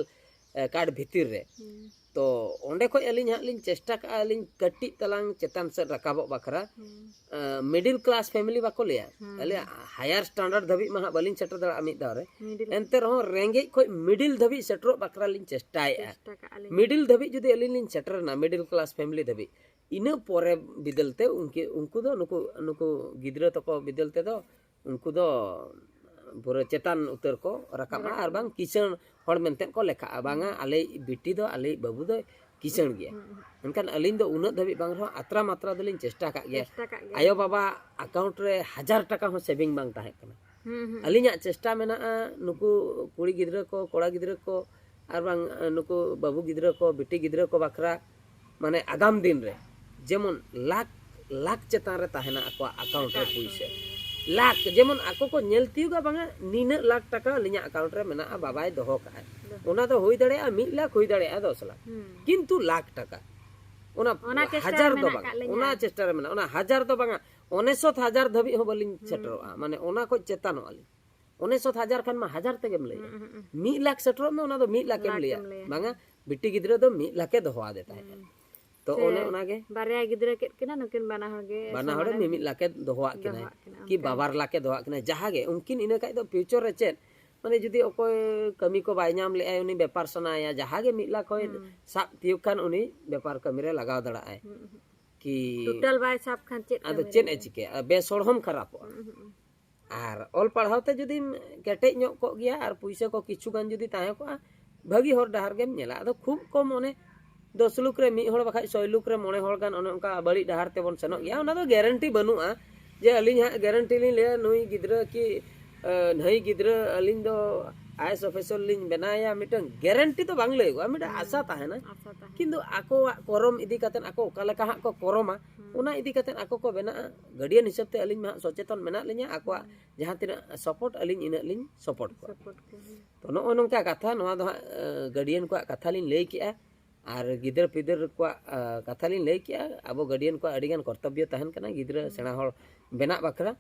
ᱠᱟᱨᱰ ᱵᱷᱤᱛᱤᱨ ᱨᱮ, ᱦᱩᱸ᱾ ᱛᱚ ᱚᱸᱰᱮ ᱠᱷᱚᱡ ᱟᱹᱞᱤᱧ ᱦᱟᱸᱜ ᱞᱤᱧ ᱪᱮᱥᱴᱟ ᱠᱟᱜᱼᱟ, ᱟᱹᱞᱤᱧ ᱠᱟᱹᱴᱤᱡ ᱛᱟᱞᱟᱝ ᱪᱮᱛᱟᱱ ᱥᱮᱫ ᱨᱟᱠᱟᱵᱚᱜ ᱵᱟᱠᱷᱨᱟ᱾ ᱦᱩᱸ᱾ ᱢᱤᱰᱤᱞ ᱠᱞᱟᱥ ᱯᱷᱮᱢᱮᱞᱤ ᱵᱟᱠᱚ ᱞᱟᱹᱭᱟ, ᱦᱩᱸ᱾ ᱟᱞᱮ ᱦᱟᱭᱟᱨ ᱥᱴᱟᱱᱰᱟᱨᱰ ᱫᱷᱟᱹᱵᱤᱡ ᱢᱟ ᱦᱟᱸᱜ ᱵᱟᱹᱞᱤᱧ ᱥᱮᱴᱮᱨ ᱫᱟᱲᱮᱭᱟᱜᱼᱟ ᱢᱤᱫ ᱫᱷᱟᱣ ᱨᱮ᱾ ᱢᱤᱰᱤᱞ ᱮᱱᱛᱮ ᱨᱮᱦᱚᱸ ᱨᱮᱸᱜᱮᱡ ᱠᱷᱚᱡ ᱢᱤᱰᱤᱞ ᱫᱷᱟᱹᱵᱤᱡ ᱥᱮᱴᱮᱨᱚᱜ ᱵᱟᱠᱷᱨᱟ ᱞᱤᱧ ᱪᱮᱥᱴᱟᱭᱮᱫᱼᱟ᱾ ᱪᱮᱥᱴᱟ ᱠᱟᱜᱼᱟ ᱞᱤᱧ᱾ ᱢᱤᱰᱤᱞ ᱫᱷᱟᱹᱵᱤᱡ ᱡᱩᱫᱤ ᱟᱹᱞᱤᱧ ᱞᱤᱧ ᱥᱮᱴᱮᱨ ᱮᱱᱟ, ᱢᱤᱰᱤᱞ ᱠᱞᱟᱥ ᱯᱷᱮᱢᱮᱞᱤ ᱫᱷᱟᱹᱵᱤᱡ, ᱤᱱᱟᱹ ᱯᱚᱨᱮ ᱵᱤᱫᱟᱹᱞ ᱛᱮ ᱩᱱᱠᱤ ᱩᱱᱠᱩ ᱫᱚ ᱱᱩᱠᱩ ᱱᱩᱠᱩ ᱜᱤᱫᱽᱨᱟᱹ ᱛᱟᱠᱚ ᱵᱤᱫᱟᱹᱞ ᱛᱮᱫᱚ ᱩᱱᱠᱩ ᱫᱚ ᱯᱩᱨᱟᱹ ᱪᱮᱛᱟᱱ ᱩᱛᱟᱹᱨ ᱠᱚ ᱨᱟᱠᱟᱵᱼᱟ, ᱟᱨ ᱵᱟᱝ ᱠᱤᱥᱟᱹᱬ ᱦᱚᱲ ᱢᱮᱱᱛᱮ ᱠᱚ ᱞᱮᱠᱷᱟᱜᱼᱟ, ᱵᱟᱝᱟ ᱟᱞᱮᱭᱤᱡ ᱵᱤᱴᱤ ᱫᱚ, ᱟᱞᱮᱭᱤᱡ ᱵᱟᱹᱵᱩ ᱫᱚᱭ ᱠᱤᱥᱟᱹᱬ ᱜᱮᱭᱟ᱾ ᱢᱮᱱᱠᱷᱟᱱ ᱟᱹᱞᱤᱧ ᱫᱚ ᱩᱱᱟᱹᱜ ᱫᱷᱟᱹᱵᱤᱡ ᱵᱟᱝ ᱨᱮᱦᱚᱸ ᱟᱛᱨᱟ ᱢᱟᱛᱨᱟ ᱫᱚᱞᱤᱧ ᱪᱮᱥᱴᱟ ᱠᱟᱜ ᱜᱮᱭᱟ᱾ ᱪᱮᱥᱴᱟ ᱠᱟᱜ ᱜᱮᱭᱟ᱾ ᱟᱭᱳ ᱵᱟᱵᱟ ᱟᱠᱟᱣᱩᱱᱴ ᱨᱮ ᱦᱟᱡᱟᱨ ᱴᱟᱠᱟ ᱦᱚᱸ ᱥᱮᱵᱷᱤᱝ ᱵᱟᱝ ᱛᱟᱦᱮᱸ ᱠᱟᱱᱟ᱾ ᱦᱩᱸ, ᱦᱩᱸ᱾ ᱟᱹᱞᱤᱧᱟᱜ ᱪᱮᱥᱴᱟ ᱢᱮᱱᱟᱜᱼᱟ, ᱱᱩᱠᱩ ᱠᱩᱲᱤ ᱜᱤᱫᱽᱨᱟᱹ ᱠᱚ, ᱠᱚᱲᱟ ᱜᱤᱫᱽᱨᱟᱹ ᱠᱚ, ᱟᱨ ᱵᱟᱝ ᱱᱩᱠᱩ ᱵᱟᱹᱵᱩ ᱜᱤᱫᱽᱨᱟᱹ ᱠᱚ, ᱵᱤᱴᱤ ᱜᱤᱫᱽᱨᱟᱹ ᱠᱚ ᱵᱟᱠᱷᱨᱟ, ᱢᱟᱱᱮ ᱟᱜᱟᱢ ᱫᱤᱱ ᱨᱮ ᱡᱮᱢᱚᱱ ᱞᱟᱠᱷ ᱞᱟᱠᱷ ᱪᱮᱛᱟᱱ ᱨᱮ ᱛᱟᱦᱮᱱᱟ ᱟᱠᱚᱣᱟᱜ ᱟᱠᱟᱣᱩᱱᱴ ᱨᱮ ᱯᱩᱭᱥᱟᱹ᱾ ᱞᱟᱠᱷ, ᱡᱮᱢᱚᱱ ᱟᱠᱚ ᱠᱚ ᱧᱮᱞ ᱛᱤᱭᱳᱜᱟ, ᱵᱟᱝᱟ ᱱᱤᱱᱟᱹᱜ ᱞᱟᱠᱷ ᱴᱟᱠᱟ ᱟᱹᱞᱤᱧᱟᱜ ᱟᱠᱟᱣᱩᱱᱴ ᱨᱮ ᱢᱮᱱᱟᱜᱼᱟ, ᱵᱟᱵᱟᱭ ᱫᱚᱦᱚ ᱠᱟᱜᱼᱟ᱾ ᱚᱱᱟ ᱫᱚ ᱦᱩᱭ ᱫᱟᱲᱮᱭᱟᱜᱼᱟ ᱢᱤᱫ ᱞᱟᱠᱷ, ᱦᱩᱭ ᱫᱟᱲᱮᱭᱟᱜᱼᱟ ᱫᱚᱥ ᱞᱟᱠᱷ, ᱦᱩᱸ᱾ ᱠᱤᱱᱛᱩ ᱞᱟᱠᱷ ᱴᱟᱠᱟ, ᱚᱱᱟ ᱚᱱᱟ ᱪᱮᱥᱴᱟ ᱨᱮ ᱦᱟᱡᱟᱨ ᱫᱚ ᱢᱮᱱᱟᱜ ᱵᱟᱝᱟ, ᱟᱠᱟᱫ ᱞᱤᱧᱟ᱾ ᱚᱱᱟ ᱪᱮᱥᱴᱟ ᱨᱮ ᱢᱮᱱᱟᱜᱼᱟ, ᱚᱱᱟ ᱦᱟᱡᱟᱨ ᱫᱚ ᱵᱟᱝᱟ, ᱚᱱᱮᱥᱚᱛ ᱦᱟᱡᱟᱨ ᱫᱷᱟᱹᱵᱤᱡ ᱦᱚᱸ ᱵᱟᱹᱞᱤᱧ ᱥᱮᱴᱮᱨᱚᱜᱼᱟ, ᱢᱟᱱᱮ ᱚᱱᱟ ᱠᱷᱚᱡ ᱪᱮᱛᱟᱱᱚᱜᱼᱟ ᱞᱤᱧ᱾ ᱚᱱᱮᱥᱚᱛ ᱦᱟᱡᱟᱨ ᱠᱷᱟᱱ ᱢᱟ ᱦᱟᱡᱟᱨ ᱛᱮᱜᱮᱢ ᱞᱟᱹᱭᱟ, ᱦᱩᱸ, ᱦᱩᱸ, ᱦᱩᱸ᱾ ᱢᱤᱫ ᱞᱟᱠᱷ ᱥᱮᱴᱮᱨᱚᱜ ᱢᱮ, ᱚᱱᱟ ᱫᱚ ᱢᱤᱫ ᱞᱟᱠᱷᱮᱢ ᱞᱟᱠᱷ ᱞᱟᱹᱭᱟ, ᱮᱢ ᱞᱟᱹᱭᱟ᱾ ᱵᱟᱝᱟ ᱵᱤᱴᱤ ᱜᱤᱫᱽᱨᱟᱹ ᱫᱚ ᱢᱤᱫ ᱞᱟᱠᱷᱮ ᱫᱚᱦᱚᱣᱟᱫᱮ ᱛᱟᱦᱮᱸᱫ᱾ ᱛᱚ ᱥᱮ ᱚᱱᱮ ᱚᱱᱟᱜᱮ ᱵᱟᱨᱭᱟ ᱜᱤᱫᱽᱨᱟᱹ ᱠᱮᱫ ᱠᱤᱱᱟ ᱱᱩᱠᱤᱱ ᱵᱟᱱᱟ ᱦᱚᱲ ᱜᱮ ᱵᱟᱱᱟ ᱥᱚᱢᱟᱱ ᱦᱚᱲ ᱨᱮ ᱮᱢ ᱢᱤᱢᱤᱫ ᱞᱟᱠᱷᱮ ᱫᱚᱦᱚᱣᱟᱜ ᱠᱤᱱᱟᱭ, ᱫᱚᱦᱚᱣᱟᱜ ᱠᱤᱱᱟ, ᱠᱤ ᱚᱱᱠᱟ᱾ ᱵᱟᱵᱟᱨ ᱞᱟᱠᱷᱮ ᱫᱚᱦᱚᱣᱟᱜ ᱠᱤᱱᱟ, ᱡᱟᱦᱟᱸ ᱜᱮ ᱩᱱᱠᱤᱱ ᱤᱱᱟᱹ ᱠᱷᱟᱡ ᱫᱚ ᱯᱷᱤᱭᱩᱪᱚᱨ ᱨᱮ ᱪᱮᱫ, ᱢᱟᱱᱮ ᱡᱩᱫᱤ ᱚᱠᱚᱭ ᱠᱟᱹᱢᱤ ᱠᱚ ᱵᱟᱭ ᱧᱟᱢ ᱞᱮᱜᱼᱟᱭ, ᱩᱱᱤ ᱵᱮᱯᱟᱨ ᱥᱟᱱᱟᱭᱟ, ᱡᱟᱦᱟᱸ ᱜᱮ ᱢᱤᱫ ᱞᱟᱠᱷ ᱦᱚᱭ ᱦᱩᱸ᱾ ᱥᱟᱵ ᱛᱤᱭᱳᱜ ᱠᱷᱟᱱ ᱩᱱᱤ ᱵᱮᱯᱟᱨ ᱠᱟᱹᱢᱤ ᱨᱮ ᱞᱟᱜᱟᱣ ᱫᱟᱲᱮᱭᱟᱜᱼᱟᱭ᱾ ᱦᱩᱸ, ᱦᱩᱸ᱾ ᱠᱤ ᱴᱳᱴᱟᱞ ᱵᱟᱭ ᱥᱟᱵ ᱠᱷᱟᱱ ᱪᱮᱫ ᱟᱫᱚ ᱠᱟᱹᱢᱤ ᱪᱮᱫ ᱨᱮ? ᱮ ᱪᱤᱠᱟᱹᱭᱟ? ᱵᱮᱥ ᱦᱚᱲ ᱦᱚᱸᱢ ᱠᱷᱟᱨᱟᱯᱚᱜᱼᱟ᱾ ᱦᱩᱸ, ᱦᱩᱸ, ᱦᱩᱸ᱾ ᱟᱨ ᱚᱞ ᱯᱟᱲᱦᱟᱣ ᱛᱮ ᱡᱩᱫᱤᱢ ᱠᱮᱴᱮᱡ ᱧᱚᱜ ᱠᱚᱜ ᱜᱮᱭᱟ ᱟᱨ ᱯᱩᱭᱥᱟᱹ ᱠᱚ ᱠᱤᱪᱷᱩ ᱜᱟᱱ ᱡᱩᱫᱤ ᱛᱟᱦᱮᱸ ᱠᱚᱜᱼᱟ, ᱵᱷᱟᱹᱜᱤ ᱦᱚᱨ ᱰᱟᱦᱟᱨ ᱜᱮᱢ ᱧᱮᱞᱟ᱾ ᱟᱫᱚ ᱠᱷᱩᱵ ᱠᱚᱢ ᱚᱱᱮ ᱫᱚᱥ ᱞᱩᱠ ᱨᱮ ᱢᱤᱫ ᱦᱚᱲ ᱵᱟᱠᱷᱟᱡ ᱥᱚᱭ ᱞᱩᱠ ᱨᱮ ᱢᱚᱬᱮ ᱦᱚᱲ ᱜᱟᱱ ᱚᱱᱮ ᱚᱱᱠᱟ ᱵᱟᱹᱲᱤᱡ ᱰᱟᱦᱟᱨ ᱛᱮᱵᱚᱱ ᱥᱮᱱᱚᱜ ᱜᱮᱭᱟ᱾ ᱚᱱᱟ ᱫᱚ ᱜᱮᱨᱮᱱᱴᱤ ᱵᱟᱹᱱᱩᱜᱼᱟ ᱡᱮ ᱟᱹᱞᱤᱧ ᱦᱟᱸᱜ ᱜᱮᱨᱮᱱᱴᱤ ᱞᱤᱧ ᱞᱟᱹᱭᱟ ᱱᱩᱭ ᱜᱤᱫᱽᱨᱟᱹ ᱠᱤ ᱱᱟᱹᱭ ᱜᱤᱫᱽᱨᱟᱹ ᱟᱹᱞᱤᱧ ᱫᱚ ᱟᱭ ᱮᱥ ᱚᱯᱷᱤᱥᱟᱨ ᱞᱤᱧ ᱵᱮᱱᱟᱣᱮᱭᱟ, ᱢᱤᱫᱴᱟᱝ ᱜᱮᱨᱮᱱᱴᱤ ᱫᱚ ᱵᱟᱝ ᱞᱟᱹᱭᱚᱜᱼᱟ, ᱢᱤᱫᱴᱟᱝ ᱟᱥᱟ ᱛᱟᱦᱮᱱᱟ᱾ ᱟᱥᱟ ᱛᱟᱦᱮᱱᱟ᱾ ᱠᱤᱱᱛᱩ ᱟᱠᱚᱣᱟᱜ ᱠᱚᱨᱚᱢ ᱤᱫᱤ ᱠᱟᱛᱮ ᱟᱠᱚ ᱚᱠᱟ ᱞᱮᱠᱟ ᱦᱟᱸᱜ ᱠᱚ ᱠᱚᱨᱚᱢᱟ, ᱦᱩᱸ᱾ ᱚᱱᱟ ᱤᱫᱤ ᱠᱟᱛᱮ ᱟᱠᱚ ᱠᱚ ᱵᱮᱱᱟᱜᱼᱟ᱾ ᱜᱟᱨᱰᱤᱭᱟᱱ ᱦᱤᱥᱟᱹᱵ ᱛᱮ ᱟᱹᱞᱤᱧ ᱢᱟ ᱦᱟᱸᱜ ᱥᱚᱪᱮᱛᱚᱱ ᱢᱮᱱᱟᱜ ᱞᱤᱧᱟ, ᱟᱠᱚᱣᱟᱜ ᱡᱟᱦᱟᱸ ᱛᱤᱱᱟᱹᱜ ᱥᱟᱯᱳᱨᱴ ᱟᱹᱞᱤᱧ ᱤᱱᱟᱹᱜ ᱞᱤᱧ ᱥᱟᱯᱳᱨᱴ ᱠᱚᱣᱟ᱾ ᱥᱟᱯᱳᱨᱴ ᱠᱚ, ᱦᱩᱸ᱾ ᱛᱚ ᱱᱚᱜᱼᱚ ᱱᱚᱝᱠᱟ ᱠᱟᱛᱷᱟ, ᱱᱚᱣᱟ ᱫᱚ ᱦᱟᱸᱜ ᱜᱟᱨᱰᱤᱭᱟᱱ ᱠᱚᱣᱟᱜ ᱠᱟᱛᱷᱟ ᱞᱤᱧ ᱞᱟᱹᱭ ᱠᱮᱜᱼᱟ᱾ ᱟᱨ ᱜᱤᱫᱟᱹᱨ ᱯᱤᱫᱟᱹᱨ ᱠᱚᱣᱟᱜ ᱠᱟᱛᱷᱟ ᱞᱤᱧ ᱞᱟᱹᱭ ᱠᱮᱜᱼᱟ᱾ ᱟᱵᱚ ᱜᱟᱨᱰᱤᱭᱟᱱ ᱠᱚᱣᱟᱜ ᱟᱹᱰᱤᱜᱟᱱ ᱠᱚᱨᱛᱚᱵᱽᱵᱚ ᱛᱟᱦᱮᱱ ᱠᱟᱱᱟ ᱜᱤᱫᱽᱨᱟᱹ ᱥᱮᱬᱟ ᱦᱚᱲ ᱵᱮᱱᱟᱜ ᱵᱟᱠᱷᱨᱟ,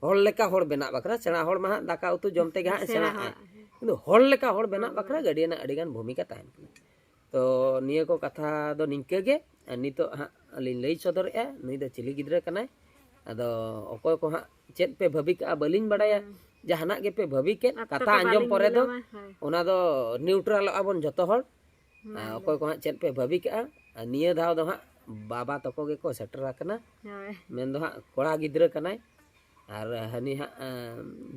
ᱦᱚᱲ ᱞᱮᱠᱟ ᱦᱚᱲ ᱵᱮᱱᱟᱜ ᱵᱟᱠᱷᱨᱟ᱾ ᱥᱮᱬᱟ ᱦᱚᱲ ᱢᱟ ᱦᱟᱸᱜ ᱫᱟᱠᱟ ᱩᱛᱩ ᱡᱚᱢ ᱛᱮᱜᱮ ᱦᱟᱸᱜ ᱥᱮᱬᱟᱜᱼᱟ, ᱠᱤᱱᱛᱩ ᱦᱚᱲ ᱞᱮᱠᱟ ᱦᱚᱲ ᱵᱮᱱᱟᱜ ᱵᱟᱠᱷᱨᱟ ᱜᱟᱨᱰᱤᱭᱟᱱᱟᱜ ᱟᱹᱰᱤᱜᱟᱱ ᱵᱷᱩᱢᱤᱠᱟ ᱛᱟᱦᱮᱱ ᱠᱟᱱᱟ᱾ ᱛᱚ ᱱᱤᱭᱟᱹ ᱠᱚ ᱠᱟᱛᱷᱟ ᱫᱚ ᱱᱤᱝᱠᱟᱹ ᱜᱮ᱾ ᱟᱨ ᱱᱤᱛᱚᱜ ᱦᱟᱸᱜ ᱞᱤᱧ ᱞᱟᱹᱭ ᱥᱚᱫᱚᱨᱮᱜᱼᱟ, ᱱᱩᱭ ᱫᱚ ᱪᱤᱞᱤ ᱜᱤᱫᱽᱨᱟᱹ ᱠᱟᱱᱟᱭ᱾ ᱟᱫᱚ ᱚᱠᱚᱭ ᱠᱚ ᱦᱟᱸᱜ ᱪᱮᱫ ᱯᱮ ᱵᱷᱟᱹᱵᱤ ᱠᱟᱜᱼᱟ ᱵᱟᱹᱞᱤᱧ ᱵᱟᱲᱟᱭᱟ, ᱡᱟᱦᱟᱱᱟᱜ ᱜᱮᱯᱮ ᱵᱷᱟᱹᱵᱤ ᱠᱮᱫ, ᱠᱟᱛᱷᱟ ᱟᱸᱡᱚᱢ ᱯᱚᱨᱮ ᱫᱚ ᱚᱱᱟ ᱫᱚ ᱱᱤᱭᱩᱴᱨᱟᱞᱚᱜᱼᱟ ᱵᱚᱱ ᱡᱚᱛᱚ ᱦᱚᱲ᱾ ᱟᱨ ᱚᱠᱚᱭ ᱠᱚ ᱦᱟᱸᱜ ᱪᱮᱫ ᱯᱮ ᱵᱷᱟᱹᱵᱤ ᱠᱟᱜᱼᱟ, ᱟᱨ ᱱᱤᱭᱟᱹ ᱫᱷᱟᱣ ᱫᱚ ᱦᱟᱸᱜ ᱵᱟᱵᱟ ᱛᱟᱠᱚ ᱜᱮᱠᱚ ᱥᱮᱴᱮᱨ ᱟᱠᱟᱱᱟ᱾ ᱢᱮᱱᱫᱚ ᱦᱟᱸᱜ ᱠᱚᱲᱟ ᱜᱤᱫᱽᱨᱟᱹ ᱠᱟᱱᱟᱭ, ᱟᱨ ᱦᱟᱹᱱᱤ ᱦᱟᱸᱜ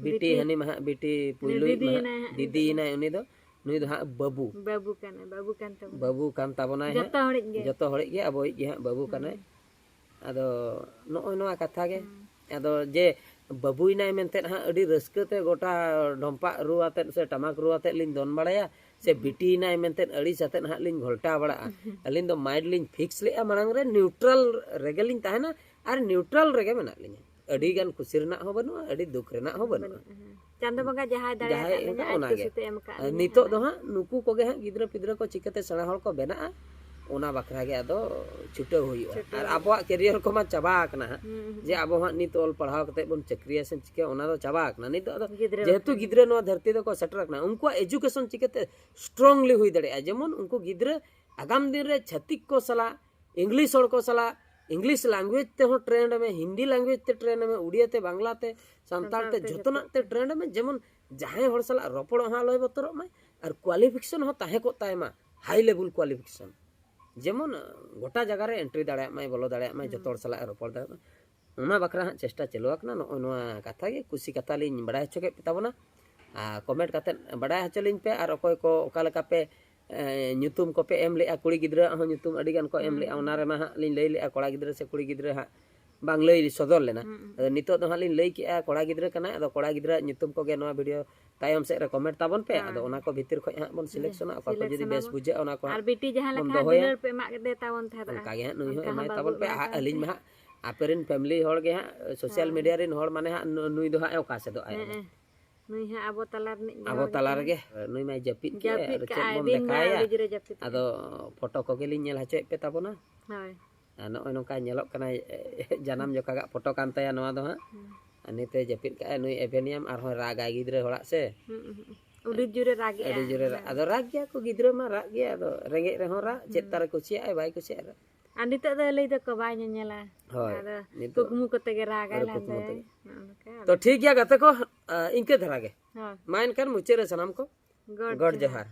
ᱵᱤᱴᱤ, ᱵᱤᱴᱤ᱾ ᱦᱟᱹᱱᱤ ᱢᱟ ᱦᱟᱸᱜ ᱵᱤᱴᱤ ᱯᱩᱭᱞᱩᱭᱤᱡ ᱢᱟ ᱦᱟᱸᱜ, ᱫᱤᱫᱤᱭᱮᱱᱟᱭ ᱩᱱᱤ ᱫᱚ᱾ ᱱᱩᱭ ᱫᱚ ᱦᱟᱸᱜ ᱵᱟᱹᱵᱩ᱾ ᱵᱟᱹᱵᱩ ᱠᱟᱱᱟᱭ, ᱵᱟᱹᱵᱩ ᱠᱟᱱ ᱛᱟᱵᱚᱱᱟ᱾ ᱵᱟᱹᱵᱩ ᱠᱟᱱ ᱛᱟᱵᱚᱱᱟᱭ ᱦᱟᱸᱜ᱾ ᱡᱚᱛᱚ ᱦᱚᱲᱤᱡ ᱜᱮ᱾ ᱡᱚᱛᱚ ᱦᱚᱲᱤᱡ ᱜᱮ ᱟᱵᱚᱭᱤᱡ ᱜᱮ ᱦᱟᱸᱜ ᱵᱟᱹᱵᱩ ᱠᱟᱱᱟᱭ᱾ ᱟᱫᱚ ᱱᱚᱜᱼᱚᱭ ᱱᱚᱣᱟ ᱠᱟᱛᱷᱟ ᱜᱮ᱾ ᱟᱫᱚ ᱡᱮ ᱵᱟᱹᱵᱩᱭᱮᱱᱟᱭ ᱢᱮᱱᱛᱮ ᱦᱟᱸᱜ ᱟᱹᱰᱤ ᱨᱟᱹᱥᱠᱟᱹ ᱛᱮ ᱜᱚᱴᱟ ᱰᱷᱚᱢᱯᱟᱜ ᱨᱩ ᱟᱛᱮᱫ ᱥᱮ ᱴᱟᱢᱟᱠ ᱨᱩ ᱟᱛᱮᱫ ᱞᱤᱧ ᱫᱚᱱ ᱵᱟᱲᱟᱭᱟ, ᱥᱮ ᱵᱤᱴᱤᱭᱮᱱᱟᱭ ᱢᱮᱱᱛᱮ ᱟᱹᱲᱤᱥ ᱟᱛᱮᱫ ᱦᱟᱸᱜ ᱞᱤᱧ ᱜᱷᱚᱞᱴᱟᱣ ᱵᱟᱲᱟᱜᱼᱟ᱾ ᱟᱹᱞᱤᱧ ᱫᱚ ᱢᱟᱭᱤᱱᱰ ᱞᱤᱧ ᱯᱷᱤᱠᱥ ᱞᱮᱜᱼᱟ ᱢᱟᱲᱟᱝ ᱨᱮ, ᱱᱤᱭᱩᱴᱨᱟᱞ ᱨᱮᱜᱮ ᱞᱤᱧ ᱛᱟᱦᱮᱱᱟ ᱟᱨ ᱱᱤᱭᱩᱴᱨᱟᱞ ᱨᱮᱜᱮ ᱢᱮᱱᱟᱜ ᱞᱤᱧᱟ᱾ ᱟᱹᱰᱤ ᱜᱟᱱ ᱠᱩᱥᱤ ᱨᱮᱱᱟᱜ ᱦᱚᱸ ᱵᱟᱹᱱᱩᱜᱼᱟ, ᱟᱹᱰᱤ ᱫᱩᱠ ᱨᱮᱱᱟᱜ ᱦᱚᱸ ᱵᱟᱹᱱᱩᱜᱼᱟ᱾ ᱪᱟᱸᱫᱚ ᱵᱚᱸᱜᱟ ᱡᱟᱦᱟᱸᱭ ᱫᱟᱲᱮ ᱡᱟᱦᱟᱸᱭ ᱟᱠᱟᱫ ᱞᱤᱧᱟ, ᱮᱢ ᱠᱟᱜ ᱟᱡ ᱚᱱᱟᱜᱮ᱾ ᱠᱩᱥᱤᱛᱮ ᱮᱢ ᱠᱟᱜ ᱟᱨ ᱞᱤᱧᱟ, ᱱᱤᱛᱚᱜ ᱫᱚ ᱦᱮᱸ᱾ ᱦᱟᱸᱜ ᱱᱩᱠᱩ ᱠᱚᱜᱮ ᱦᱟᱸᱜ ᱜᱤᱫᱽᱨᱟᱹ ᱯᱤᱫᱽᱨᱟᱹ ᱠᱚ ᱪᱤᱠᱟᱹᱛᱮ ᱥᱮᱬᱟ ᱦᱚᱲ ᱠᱚ ᱵᱮᱱᱟᱜᱼᱟ, ᱚᱱᱟ ᱵᱟᱠᱷᱨᱟ ᱜᱮ ᱟᱫᱚ ᱪᱷᱩᱴᱟᱹᱣ ᱦᱩᱭᱩᱜᱼᱟ᱾ ᱟᱨ ᱟᱵᱚᱣᱟᱜ ᱠᱮᱨᱤᱭᱟᱨ ᱠᱚᱢᱟ ᱪᱟᱵᱟ ᱟᱠᱟᱱᱟ ᱦᱟᱸᱜ, ᱦᱩᱸ, ᱦᱩᱸ᱾ ᱡᱮ ᱟᱵᱚ ᱦᱟᱸᱜ ᱱᱤᱛ ᱚᱞ ᱯᱟᱲᱦᱟᱣ ᱠᱟᱛᱮ ᱵᱚᱱ ᱪᱟᱹᱠᱨᱤᱭᱟ ᱥᱮ ᱪᱤᱠᱟᱹ, ᱚᱱᱟ ᱫᱚ ᱪᱟᱵᱟ ᱟᱠᱟᱱᱟ᱾ ᱱᱤᱛ ᱫᱚ ᱟᱫᱚ ᱜᱤᱫᱽᱨᱟᱹ ᱡᱮᱦᱮᱛᱩ ᱵᱟᱠᱷᱨᱟ ᱜᱤᱫᱽᱨᱟᱹ ᱱᱚᱣᱟ ᱫᱷᱟᱹᱨᱛᱤ ᱫᱚᱠᱚ ᱥᱮᱴᱮᱨ ᱟᱠᱟᱱᱟ, ᱩᱱᱠᱩᱣᱟᱜ ᱮᱡᱩᱠᱮᱥᱚᱱ ᱪᱤᱠᱟᱹᱛᱮ ᱥᱴᱨᱚᱝᱞᱤ ᱦᱩᱭ ᱫᱟᱲᱮᱭᱟᱜᱼᱟ? ᱡᱮᱢᱚᱱ ᱩᱱᱠᱩ ᱜᱤᱫᱽᱨᱟᱹ ᱟᱜᱟᱢ ᱫᱤᱱ ᱨᱮ ᱪᱷᱟᱹᱛᱤᱠ ᱠᱚ ᱥᱟᱞᱟᱜ, ᱤᱝᱞᱤᱥ ᱦᱚᱲ ᱠᱚ ᱥᱟᱞᱟᱜ, ᱤᱝᱞᱤᱥ ᱞᱮᱝᱜᱩᱭᱮᱡᱽ ᱛᱮᱦᱚᱸ ᱴᱨᱮᱱᱰ ᱢᱮ, ᱦᱤᱱᱫᱤ ᱞᱮᱝᱜᱩᱭᱮᱡᱽ ᱛᱮ ᱴᱨᱮᱱᱰ ᱢᱮ, ᱩᱲᱤᱭᱟ ᱛᱮ, ᱵᱟᱝᱞᱟ ᱛᱮ, ᱥᱟᱱᱛᱟᱲ ᱛᱮ, ᱡᱷᱚᱛᱚᱱᱟᱜ ᱛᱮ ᱴᱨᱮᱱᱰ ᱢᱮ᱾ ᱡᱮᱢᱚᱱ ᱡᱟᱦᱟᱸᱭ ᱦᱚᱲ ᱥᱟᱞᱟᱜ ᱨᱚᱯᱚᱲᱚᱜ ᱦᱚᱸ ᱟᱞᱚᱭ ᱵᱚᱛᱚᱨᱚᱜ ᱢᱟᱭ, ᱟᱨ ᱠᱳᱣᱟᱞᱤᱯᱷᱤᱠᱮᱥᱚᱱ ᱦᱚᱸ ᱛᱟᱦᱮᱸ ᱠᱚᱜ ᱛᱟᱭ ᱢᱟ, ᱦᱟᱭ ᱞᱮᱵᱮᱞ ᱠᱳᱣᱟᱞᱤᱯᱷᱤᱠᱮᱥᱚᱱ᱾ ᱡᱮᱢᱚᱱ ᱜᱚᱴᱟ ᱡᱟᱭᱜᱟ ᱨᱮ ᱮᱱᱴᱨᱤ ᱫᱟᱲᱮᱭᱟᱜ ᱢᱟᱭ, ᱵᱚᱞᱚ ᱫᱟᱲᱮᱭᱟᱜ ᱢᱟᱭ, ᱡᱚᱛᱚ ᱦᱚᱲ ᱥᱟᱞᱟᱜ ᱮ ᱨᱚᱯᱚᱲ ᱫᱟᱲᱮᱭᱟᱜ ᱢᱟ᱾ ᱚᱱᱟ ᱵᱟᱠᱷᱨᱟ ᱦᱟᱸᱜ ᱪᱮᱥᱴᱟ ᱪᱟᱹᱞᱩ ᱟᱠᱟᱱᱟ᱾ ᱱᱚᱜᱼᱚᱭ ᱱᱚᱣᱟ ᱠᱟᱛᱷᱟ ᱜᱮ, ᱠᱩᱥᱤ ᱠᱟᱛᱷᱟ ᱞᱤᱧ ᱵᱟᱲᱟᱭ ᱦᱚᱪᱚ ᱠᱮᱫ ᱯᱮ ᱛᱟᱵᱚᱱᱟ᱾ ᱟᱨ ᱠᱚᱢᱮᱱᱴ ᱠᱟᱛᱮᱫ ᱵᱟᱲᱟᱭ ᱦᱚᱪᱚ ᱞᱤᱧ ᱯᱮ, ᱟᱨ ᱚᱠᱚᱭ ᱠᱚ ᱚᱠᱟ ᱞᱮᱠᱟ ᱯᱮ, ᱮ, ᱧᱩᱛᱩᱢ ᱠᱚᱯᱮ ᱮᱢ ᱞᱮᱜᱼᱟ, ᱠᱩᱲᱤ ᱜᱤᱫᱽᱨᱟᱹᱣᱟᱜ ᱦᱚᱸ ᱧᱩᱛᱩᱢ ᱟᱹᱰᱤ ᱜᱟᱱ ᱠᱚ ᱮᱢ ᱞᱮᱜᱼᱟ, ᱚᱱᱟ ᱨᱮᱢᱟ ᱦᱟᱸᱜ ᱞᱤᱧ ᱞᱟᱹᱭ ᱞᱮᱜᱼᱟ, ᱠᱚᱲᱟ ᱜᱤᱫᱽᱨᱟᱹ ᱥᱮ ᱠᱩᱲᱤ ᱜᱤᱫᱽᱨᱟᱹ ᱦᱟᱸᱜ ᱵᱟᱝ ᱞᱟᱹᱭ ᱥᱚᱫᱚᱨ ᱞᱮᱱᱟ᱾ ᱦᱩᱸ, ᱦᱩᱸ᱾ ᱟᱫᱚ ᱱᱤᱛᱚᱜ ᱫᱚ ᱦᱟᱸᱜ ᱞᱤᱧ ᱞᱟᱹᱭ ᱠᱮᱜᱼᱟ, ᱠᱚᱲᱟ ᱜᱤᱫᱽᱨᱟᱹ ᱠᱟᱱᱟᱭ, ᱟᱫᱚ ᱠᱚᱲᱟ ᱜᱤᱫᱽᱨᱟᱹᱣᱟᱜ ᱧᱩᱛᱩᱢ ᱠᱚᱜᱮ ᱱᱚᱣᱟ ᱵᱷᱤᱰᱤᱭᱳ ᱛᱟᱭᱚᱢ ᱥᱮᱫ ᱨᱮ ᱠᱚᱢᱮᱱᱴ ᱛᱟᱵᱚᱱ ᱯᱮ᱾ ᱦᱳᱭ᱾ ᱟᱫᱚ ᱚᱱᱟ ᱠᱚ ᱵᱷᱤᱛᱤᱨ ᱠᱷᱚᱱ ᱦᱟᱸᱜ ᱵᱚᱱ ᱥᱤᱞᱮᱠᱥᱚᱱᱟ, ᱚᱠᱟ ᱠᱚ ᱡᱩᱫᱤ ᱵᱮᱥ ᱵᱩᱡᱷᱟᱹᱜᱼᱟ, ᱚᱱᱟ ᱠᱚ ᱦᱟᱸᱜ ᱟᱨ ᱵᱤᱴᱤ ᱡᱟᱦᱟᱸ ᱵᱚᱱ ᱞᱮᱠᱟ ᱫᱚᱦᱚᱭᱟ᱾ ᱫᱩᱞᱟᱹᱲ ᱯᱮ ᱮᱢᱟᱜ ᱠᱮᱫᱮ ᱛᱟᱵᱚᱱ ᱛᱟᱦᱮᱸᱫ, ᱚᱱᱠᱟ ᱜᱮ ᱦᱟᱸᱜ ᱱᱩᱭ ᱦᱚᱸ ᱚᱱᱠᱟ ᱦᱚᱸ ᱮᱢᱟᱭ ᱵᱟᱵᱚ ᱛᱟᱵᱚᱱ ᱯᱮ᱾ ᱮᱢᱟᱭ ᱦᱟᱸᱜ ᱛᱟᱵᱚᱱ ᱟᱹᱞᱤᱧ ᱯᱮ᱾ ᱢᱟ ᱦᱟᱸᱜ ᱟᱯᱮ ᱨᱮᱱ ᱯᱷᱮᱢᱤᱞᱤ ᱦᱚᱲ ᱜᱮ ᱦᱟᱸᱜ, ᱥᱳᱥᱟᱞ ᱦᱳᱭ᱾ ᱢᱤᱰᱤᱭᱟ ᱨᱮᱱ ᱦᱚᱲ ᱢᱟᱱᱮ ᱦᱟᱸᱜ ᱱᱩ-, ᱱᱩᱭ ᱫᱚ ᱦᱟᱸᱜ ᱮ ᱚᱠᱟ ᱥᱮᱫᱚᱜ ᱟᱭ ᱦᱮᱸ, ᱟᱫᱚ᱾ ᱦᱮᱸ᱾ ᱱᱩᱭ ᱦᱟᱸᱜ ᱟᱵᱚ ᱛᱟᱞᱟ ᱨᱤᱱᱤᱡ ᱟᱵᱚ ᱠᱟᱱ ᱛᱟᱞᱟ ᱜᱮᱭᱟ᱾ ᱨᱮᱜᱮ ᱱᱩᱭ ᱢᱟᱭ ᱡᱟᱹᱯᱤᱫ ᱠᱮᱫ, ᱡᱟᱹᱯᱤᱫ ᱟᱨ ᱪᱮᱫ ᱠᱟᱜᱼᱟᱭ, ᱵᱚᱱ ᱫᱤᱱ ᱢᱟ ᱫᱮᱠᱷᱟᱭᱟ? ᱟᱹᱰᱤ ᱡᱳᱨᱮ ᱡᱟᱹᱯᱤᱫ ᱟᱫᱚ ᱠᱟᱜᱼᱟᱭ᱾ ᱯᱷᱳᱴᱳ ᱠᱚᱜᱮ ᱞᱤᱧ ᱧᱮᱞ ᱦᱚᱪᱚᱭᱮᱫ ᱯᱮ ᱛᱟᱵᱚᱱᱟ᱾ ᱦᱳᱭ᱾ ᱟᱨ ᱱᱚᱜᱼᱚᱭ ᱱᱚᱝᱠᱟ ᱧᱮᱞᱚᱜ ᱠᱟᱱᱟ, ᱡᱟᱱᱟᱢ ᱡᱚᱠᱷᱟᱜᱟᱜ ᱯᱷᱳᱴᱳ ᱠᱟᱱ ᱛᱟᱭᱟ ᱱᱚᱣᱟ ᱫᱚ ᱦᱟᱸᱜ᱾ ᱦᱩᱸ᱾ ᱟᱨ ᱱᱤᱛᱮ ᱡᱟᱹᱯᱤᱫ ᱠᱟᱜᱼᱟᱭ, ᱱᱩᱭ ᱮᱵᱷᱮᱱᱤᱭᱟᱢ ᱟᱨᱦᱚᱸ ᱨᱟᱜᱟᱭ ᱜᱤᱫᱽᱨᱟᱹ ᱦᱚᱲᱟᱜ ᱥᱮ᱾ ᱦᱩᱸ, ᱦᱩᱸ, ᱦᱩᱸ᱾ ᱟᱹᱰᱤ ᱡᱳᱨᱮ ᱨᱟᱜᱮᱜᱼᱟ᱾ ᱟᱹᱰᱤ ᱡᱳᱨᱮ ᱨᱟᱜ, ᱟᱫᱚ ᱨᱟᱜ ᱜᱮᱭᱟ ᱠᱚ ᱜᱤᱫᱽᱨᱟᱹ ᱢᱟ, ᱨᱟᱜ ᱜᱮᱭᱟ, ᱟᱫᱚ ᱨᱮᱸᱜᱮᱡ ᱨᱮᱦᱚᱸ ᱨᱟᱜ, ᱪᱮᱫ ᱦᱩᱸ᱾ ᱛᱟᱨᱮ ᱠᱩᱥᱤᱭᱟᱜᱼᱟᱭ ᱵᱟᱭ ᱠᱩᱥᱤᱭᱟᱜᱼᱟ ᱨᱟᱜ᱾ ᱟᱨ ᱱᱤᱛᱚᱜ ᱫᱚ ᱞᱟᱹᱭ ᱫᱟᱠᱚ ᱵᱟᱭ ᱧᱮᱧᱮᱞᱟ᱾ ᱦᱳᱭ, ᱟᱫᱚ ᱱᱤᱛᱚᱜ ᱠᱩᱠᱢᱩ ᱠᱚᱛᱮ ᱜᱮ ᱨᱟᱜᱟᱭ, ᱟᱨ ᱠᱩᱠᱢᱩ ᱞᱟᱸᱫᱟᱭᱟᱭ᱾ ᱛᱮᱜᱮ᱾ ᱱᱚᱜᱼᱚ ᱱᱚᱝᱠᱟ᱾ ᱛᱚ ᱴᱷᱤᱠ ᱜᱮᱭᱟ ᱜᱟᱛᱮ ᱠᱚ, ᱟ, ᱤᱱᱠᱟᱹ ᱫᱷᱟᱨᱟ ᱜᱮ᱾ ᱦᱳᱭ᱾ ᱢᱟ ᱮᱱᱠᱷᱟᱱ ᱢᱩᱪᱟᱹᱫ ᱨᱮ ᱥᱟᱱᱟᱢ ᱠᱚ ᱜᱚᱰ ᱜᱚᱰ ᱡᱚᱦᱟᱨ᱾ ᱡᱚᱦᱟᱨ᱾